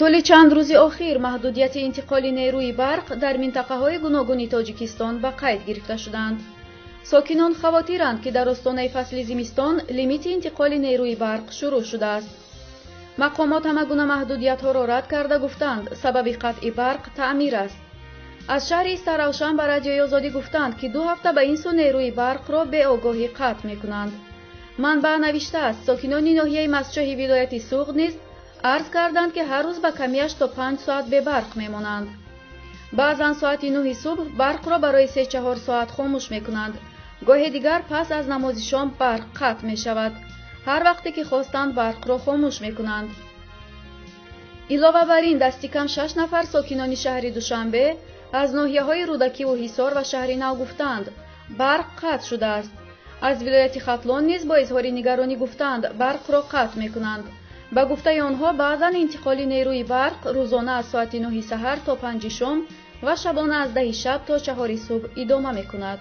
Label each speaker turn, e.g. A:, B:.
A: Тӯли чанд рӯзи охир маҳдудияти интиқоли нерӯи барқ дар минтақаҳои гуногуни Тоҷикистон ба қайд гирифта шуданд. Сокинон хавотиранд, ки дар остонаи фасли зимистон лимити интиқоли нерӯи барқ шурӯъ шудааст. Мақомот ҳама гуна маҳдудиятҳоро рад карда гуфтанд, сабаби қатъи барқ таъмир аст. Аз шаҳри Истаравшан ба Радиои Озодӣ гуфтанд, ки 2 ҳафта ба ин сӯ нерӯи барқро беогоҳӣ қатъ мекунанд. Манбаъ навиштааст, сокинони ноҳияи Мастчоҳи вилояти Суғд низ арз карданд, ки ҳар рӯз ба камиаш то 5 соат бебарқ мемонанд. Баъзан соати 9-и субҳ барқро барои 3-4 соат хомӯш мекунанд. Гоҳе дигар пас аз намози шом барқ қатъ мешавад. Ҳар вақте ки хостанд, барқро хомӯш мекунанд. Илова бар ин, дасти кам шаш нафар сокинони шаҳри Душанбе аз ноҳияҳои Рӯдакиву Ҳисор ва Шаҳри Нав гуфтанд, барқ қатъ шудааст. Аз вилояти Хатлон низ бо изҳори нигаронӣ гуфтанд, барқро қатъ мекунанд. Ба гуфтаи онҳо, баъзан интиқоли нерӯи барқ рӯзона аз соати 9-и саҳар то 5-и шом ва шабона аз 10-и шаб то 4-и субҳ идома мекунад.